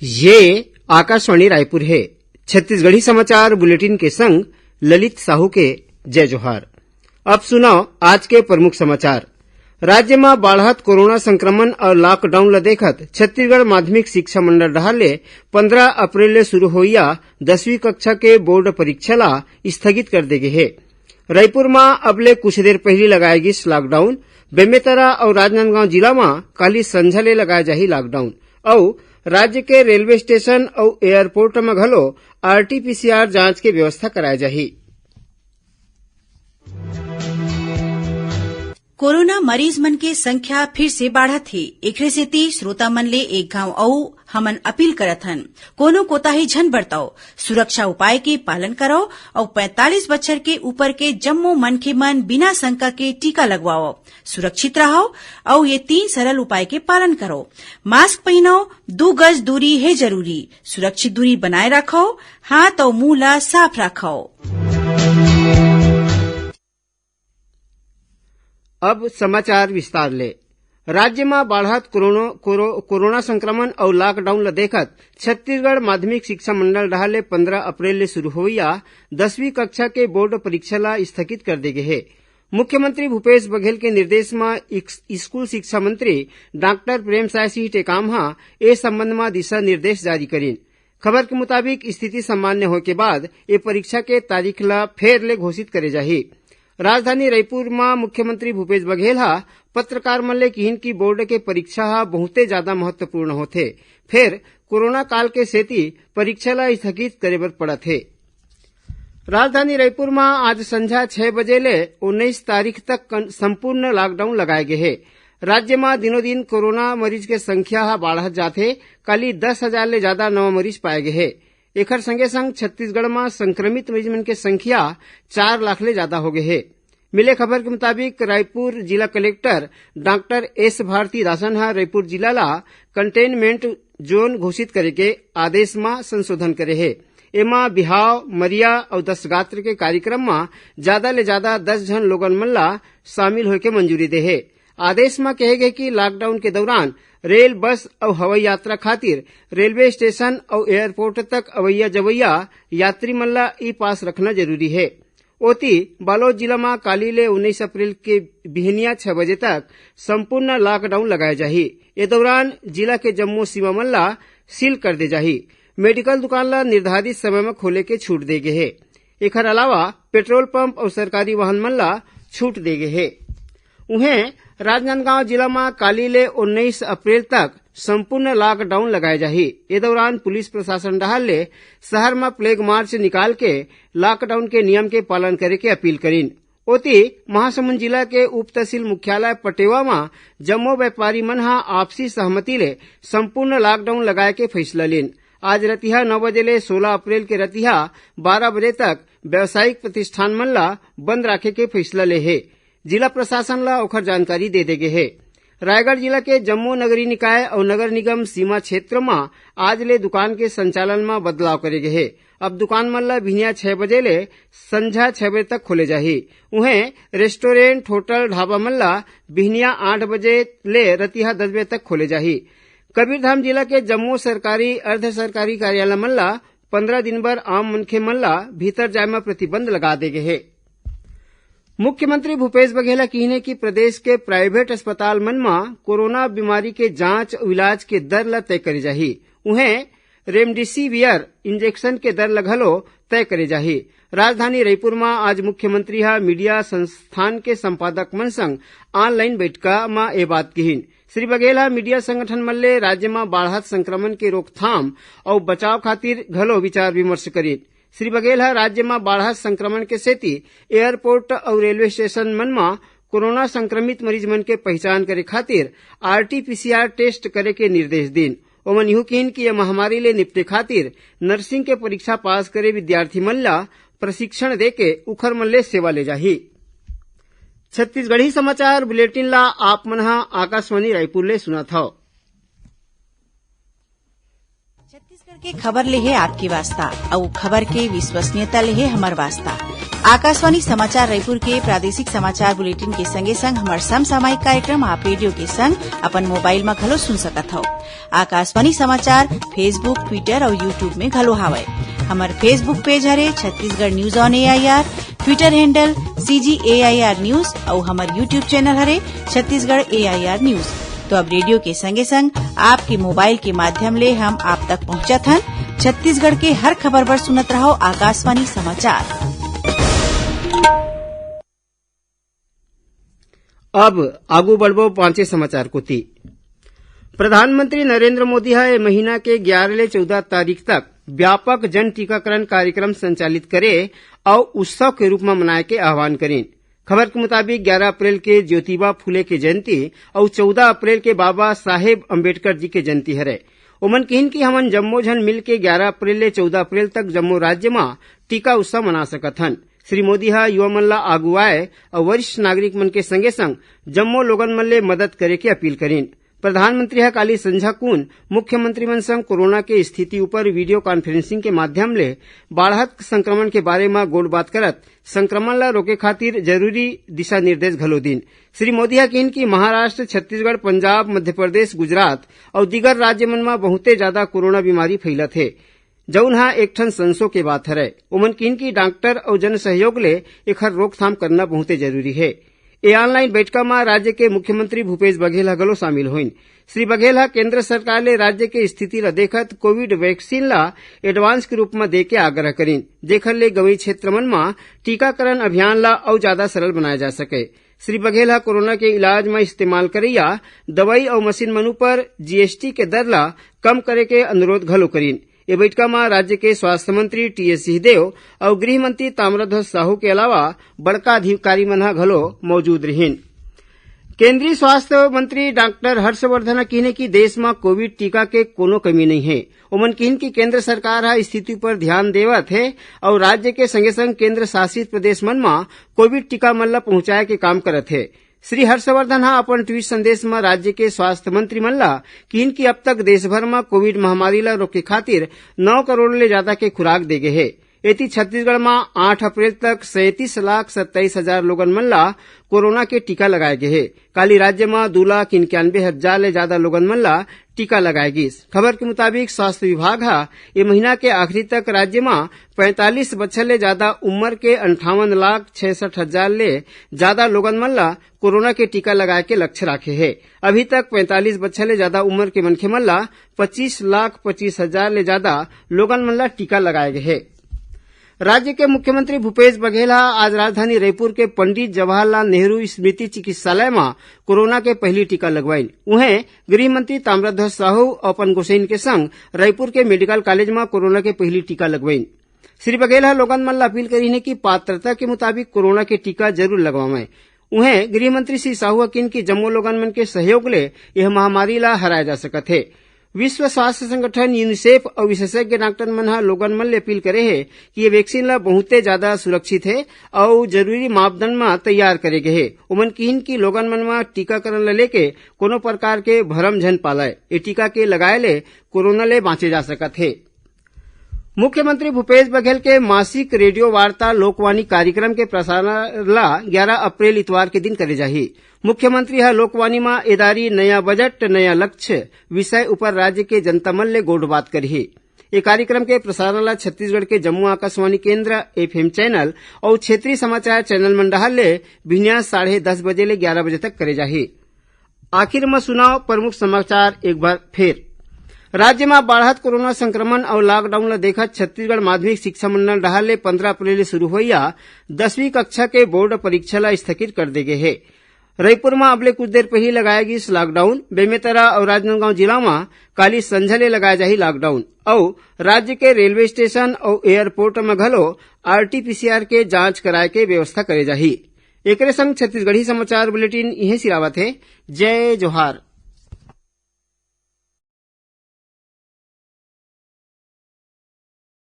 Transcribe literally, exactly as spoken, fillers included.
ये आकाशवाणी रायपुर हे। छत्तीसगढ़ी समाचार बुलेटिन के संग ललित साहू के जय जोहार। अब सुनव आज के प्रमुख समाचार। राज्य म बाढ़त कोरोना संक्रमण अउ लॉकडाउन ल देखत छत्तीसगढ़ माध्यमिक शिक्षा मंडल डहार ले पंद्रह अप्रैल ले शुरू होइया दसवीं कक्षा के बोर्ड परीक्षा ल स्थगित कर दे गे हे। रईपुर म अब ले कुछ देर पहिली लगाए गिस लॉकडाउन। बेमेतरा अउ राजनांदगांव जिला म काली संझा ले लगाए जाही लॉकडाउन। अउ राज्य के रेलवे स्टेशन अउ एयरपोर्ट म घलो आरटीपीसीआर जांच के व्यवस्था कराए जाही। कोरोना मरीज मन के संख्या फिर से बाढ़त हे। एकरे सेती श्रोता मन ले एक घांव अउ हमन अपील करत हन, कोनो कोताही झन बरतव, सुरक्षा उपाय के पालन करव अउ पैंतालीस बछर के ऊपर के जम्मो मनखे मन बिना शंका के टीका लगवावव। सुरक्षित रहव अउ ये तीन सरल उपाय के पालन करव। मास्क पहिनव, दू गज दूरी हे जरूरी, सुरक्षित दूरी बनाए राखव, हाथ अउ मुंह ला साफ राखव। अब समाचार विस्तार ले। राज्य म बाढ़त कोरोनो-, कोरो-, कोरोना संक्रमण अउ लॉकडाउन ल देखत छत्तीसगढ़ माध्यमिक शिक्षा मंडल डहार ले पंद्रह अप्रैल ले शुरू होइया दसवीं कक्षा के बोर्ड परीक्षा ल स्थगित कर दे गे हे। मुख्यमंत्री भूपेश बघेल के निर्देश म इक-, स्कूल शिक्षा मंत्री डॉक्टर प्रेमसाय सिंह टेकाम ह ए संबंध म दिशा निर्देश जारी करिन। खबर के मुताबिक, स्थिति सामान्य होए के बाद ए परीक्षा के तारीख ल फेर ले घोषित करे जाही। राजधानी रईपुर म मुख्यमंत्री भूपेश बघेल ह पत्रकार मन ले किहिन कि बोर्ड के परीक्षा ह बहुते जादा महत्वपूर्ण होथे, फेर कोरोना काल के सेती परीक्षा ल स्थगित करे बर पड़त हे। राजधानी रईपुर म आज संझा छह बजे ले उन्नीस तारीख तक कन-, संपूर्ण लॉकडाउन लगाए गे हे। राज्य म दिनों दिन कोरोना मरीज के संख्या ह बाढ़त जाथे। काली दस हजार ले जादा नवा मरीज पाए गे हे। एखर संगे संग छत्तीसगढ़ म संक्रमित मरीज मन के संख्या चार लाख ले जादा हो गे हे। मिले खबर के मुताबिक, रायपुर जिला कलेक्टर डॉक्टर एस भारती दासन ह रायपुर जिला ला कंटेनमेंट जोन घोषित करे के आदेश म संशोधन करे हे। एमा बिहाव, मरिया अउ दसगात्र के कार्यक्रम म जादा ले जादा दस झन लोगन मन ला शामिल होए के मंजूरी दे हे। आदेश म कहे गे कि लॉकडाउन के दौरान रेल, बस अउ हवाई यात्रा खातिर रेलवे स्टेशन अउ एयरपोर्ट तक अवैया जवैया यात्री मन ला ई पास रखना जरूरी हे। ओती, बालोद जिला म काली ले उन्नीस अप्रैल के बिहनिया छह बजे तक संपूर्ण लॉकडाउन लगाए जाही। ए दौरान जिला के जम्मो सीमा मन ला सील कर दे जाही। मेडिकल दुकान ला निर्धारित समय म खोले के छूट दे गे हे। एखर अलावा पेट्रोल पंप अउ सरकारी वाहन मन ला छूट दे गे हे। उहें, राजनांदगांव जिला म काली ले उन्नीस अप्रैल तक संपूर्ण लॉकडाउन लगाए जाही। ए दौरान पुलिस प्रशासन डहार ले शहर म फ्लैग मार्च निकाल के लॉकडाउन के नियम के पालन करे के अपील करिन। ओती, महासमुंद जिला के उप तहसील मुख्यालय पटेवा म जम्मो व्यापारी मन ह आपसी सहमति ले संपूर्ण लॉकडाउन लगाए के फैसला लीन। आज रतिहा नौ बजे ले सोलह अप्रैल के रतिहा बारह बजे तक व्यावसायिक प्रतिष्ठान मन ला बंद राखे के फैसला ले हे। जिला प्रशासन ला ओखर जानकारी दे दे गे हे। रायगढ़ जिला के जम्मो नगरीय निकाय अउ नगर निगम सीमा क्षेत्र म आज ले दुकान के संचालन म बदलाव करे गे हे। अब दुकान मन ला बिहनिया छह बजे ले संझा छह बजे तक खोले जाही। उहें, रेस्टोरेंट, होटल, ढाबा मन ला बिहनिया आठ बजे ले रतिहा दस बजे तक खोले जाही। कबीरधाम जिला के जम्मो सरकारी, अर्ध सरकारी कार्यालय मन ला पंद्रह दिन बर आम मनखे मन ला भीतर जाए म प्रतिबंध लगा दे गे हे। मुख्यमंत्री भूपेश बघेल ह किहिन हे कि प्रदेश के प्राइवेट अस्पताल मन म कोरोना बीमारी के जांच अउ इलाज के दर ल तय करे जाही। उहें, रेमडेसिवियर इंजेक्शन के दर ल घलो तय करे जाही। राजधानी रईपुर म आज मुख्यमंत्री ह मीडिया संस्थान के संपादक मन संग ऑनलाइन बैठका म ए बात किहिन। श्री बघेल ह मीडिया संगठन मन ले राज्य म बाढ़त संक्रमण के रोकथाम अउ बचाव खातिर घलो विचार विमर्श करिन। श्री बघेल ह राज्य म बाढ़त संक्रमण के सेती एयरपोर्ट अउ रेलवे स्टेशन मन म कोरोना संक्रमित मरीज मन के पहिचान करे खातिर आरटीपीसीआर टेस्ट करे के निर्देश दीन। ओमन इहू किहिन कि ये महामारी ले निपटे खातिर नर्सिंग के परीक्षा पास करे विद्यार्थी मन ला प्रशिक्षण देके उखर मन ले सेवा ले जाही। छत्तीसगढ़ी समाचार बुलेटिन ला आप मन ह आकाशवाणी रायपुर ले सुनत हव। छत्तीसगढ़ के खबर ले हे आपके वास्ता, अउ खबर के विश्वसनीयता ले हे हमर वास्ता। आकाशवाणी समाचार रायपुर के प्रादेशिक समाचार बुलेटिन के संगे संग हमर समसामयिक कार्यक्रम आप रेडियो के संग अपन मोबाइल म घलो सुन सकत हव। आकाशवाणी समाचार Facebook, Twitter अउ YouTube में घलो हावय। हमर Facebook पेज हरे Chhattisgarh news on AIR, Twitter handle CG AIR news अउ हमर YouTube चैनल हरे छत्तीसगढ़ एआईआर न्यूज। तो अब रेडियो के संगे संग आपके मोबाइल के माध्यम ले हम आप तक पहुंचत हन। छत्तीसगढ़ के हर खबर बर सुनत रहव आकाशवाणी समाचार। अब आगू बढ़बो बांचे समाचार कोति। प्रधानमंत्री नरेंद्र मोदी ह ए महीना के ग्यारह ले चौदह तारीख तक व्यापक जन टीकाकरण कार्यक्रम संचालित करे अउ उत्सव के रूप म मनाए के आह्वान करीन। खबर के मुताबिक, ग्यारह अप्रैल के ज्योतिबा फुले के जयंती अउ चौदह अप्रैल के बाबा साहेब अंबेडकर जी के जयंती हरय। ओमन किहिन कि हमन जम्मो झन मिलके ग्यारह अप्रैल ले चौदह अप्रैल तक जम्मो राज्य म टीका उत्सव मना सकत हन। श्री मोदी ह युवा मन ल आगू आए अउ वरिष्ठ नागरिक मन के संगे संग जम्मो लोगन मन ले मदद करे के अपील करीन। प्रधानमंत्री ह काली संझा कुन मुख्यमंत्री मन संग कोरोना के स्थिति ऊपर वीडियो कॉन्फ्रेंसिंग के माध्यम ले बाढ़त संक्रमण के बारे म गोठबात करत संक्रमण ल रोके खातिर जरूरी दिशा निर्देश घलो दीन। श्री मोदी ह किहिन कि महाराष्ट्र, छत्तीसगढ़, पंजाब, मध्य प्रदेश, गुजरात अउ दीगर राज्य मन म बहुते जादा कोरोना बीमारी फैलत हे, जउन ह एक ठन संसो के बात हरय। ओमन किहिन कि डॉक्टर अउ जन सहयोग ले एखर रोकथाम करना बहुते जरूरी हे। ए ऑनलाइन बैठका म राज्य के मुख्यमंत्री भूपेश बघेल ह घलो शामिल होइन। श्री बघेल ह केंद्र सरकार ले राज्य के स्थिति ल देखत कोविड वैक्सीन ल एडवांस के रूप म दे के आग्रह करीन, जेखर ले गंवई क्षेत्र मन म टीकाकरण अभियान ल अउ जादा सरल बनाए जा सके। श्री बघेल ह कोरोना के इलाज म इस्तेमाल करइया दवाई अउ मशीन मन उपर जीएसटी के दर ल कम करे के अनुरोध घलो करीन। ए बइठका म राज्य के स्वास्थ्य मंत्री टीएस सिंहदेव अउ गृह मंत्री ताम्रध्वज साहू के अलावा बड़का अधिकारी मन ह घलो मौजूद रिहीन। केंद्रीय स्वास्थ्य मंत्री डॉक्टर हर्षवर्धन ह किहिन हे कि देश म कोविड टीका के कोनो कमी नइ हे। ओमन किहिन कि केंद्र सरकार ह स्थिति उपर ध्यान देवत हे अउ राज्य के संगे-संग केंद्र शासित प्रदेश मन म कोविड टीका मन ल पहुंचाए के काम करत हे। श्री हर्षवर्धन ह अपन ट्वीट संदेश म राज्य के स्वास्थ्य मंत्री मन ल किहिन कि अब तक देश भर म कोविड महामारी ल रोके खातिर नौ करोड़ ले जादा के खुराक दे गे हे। एती छत्तीसगढ़ म आठ अप्रैल तक सैंतीस लाख सत्ताईस हजार लोगन मन ल कोरोना के टीका लगाए गे हे। काली राज्य म दू लाख इंक्यानवे हजार ले जादा लोगन मन ल टीका लगाए गिस। खबर के मुताबिक, स्वास्थ्य विभाग ह ए महीना के आखिरी तक राज्य म पैंतालीस बछर ले जादा उम्र के अंठावन लाख छियासठ हजार ले जादा लोगन मन ल कोरोना के टीका लगाए के लक्ष्य राखे हे। अभी तक पैंतालीस बछर ले जादा उम्र के मनखे मन ल पच्चीस लाख पच्चीस हजार ले जादा लोगन मन ल टीका लगाए गे हे। राज्य के मुख्यमंत्री भूपेश बघेल ह आज राजधानी रायपुर के पंडित जवाहरलाल नेहरू स्मृति चिकित्सालय म कोरोना के पहिली टीका लगवाइन। उहें, गृह मंत्री ताम्रध्वज साहू अपन गोसैन के संग रायपुर के मेडिकल कॉलेज म कोरोना के पहिली टीका लगवाइन। श्री बघेल ह लोगन मन ल अपील करिन हे कि पात्रता के मुताबिक कोरोना के टीका जरूर लगवावंय। उहें, गृह मंत्री श्री साहू ह किहिन कि जम्मो लोगन मन के सहयोग ले यह महामारी ल हराया जा सकत हे। विश्व स्वास्थ्य संगठन, यूनिसेफ अउ विशेषज्ञ डॉक्टर मन ह लोगन मन ले अपील करे हे कि ये वैक्सीन ल बहुते जादा सुरक्षित हे अउ जरूरी मापदंड म तैयार करे गे हे। ओमन किहिन कि लोगन मन म टीकाकरण ल लेके कोनो प्रकार के भरम झन पालय। ये टीका के लगाए ले कोरोना ले बांचे जा सकत हे। मुख्यमंत्री भूपेश बघेल के मासिक रेडियो वार्ता लोकवाणी कार्यक्रम के प्रसारण ला ग्यारा अप्रैल इतवार के दिन करे जाही। मुख्यमंत्री ह लोकवाणी म एदारी नया बजट, नया लक्ष्य विषय उपर राज्य के जनता मन ले गोठबात करही। ए कार्यक्रम के प्रसारण ला छत्तीसगढ़ के जम्मो आकाशवाणी केंद्र, एफएम चैनल अउ क्षेत्रीय समाचार चैनल मन डहार ले बिहनिया साढ़े दस बजे ले ग्यारा बजे तक करे जाही। आखिर म सुनव प्रमुख समाचार एक बार फेर। राज्य म बाढ़त कोरोना संक्रमण अउ लॉकडाउन ल देखत छत्तीसगढ़ माध्यमिक शिक्षा मंडल डहार ले पंद्रह अप्रैल ले शुरू होइया दसवीं कक्षा के बोर्ड परीक्षा ल स्थगित कर दे गे हे। रईपुर म अब ले कुछ देर पहिली लगाए गिस लॉकडाउन। बेमेतरा अउ राजनांदगांव जिला म काली संझा ले लगाए जाही लॉकडाउन अउ राज्य के रेलवे स्टेशन अउ एयरपोर्ट म घलो आरटीपीसीआर के जांच कराए के व्यवस्था करे जाही। एकरे संग छत्तीसगढ़ी समाचार बुलेटिन इहें सिरावत हे। जय जोहार।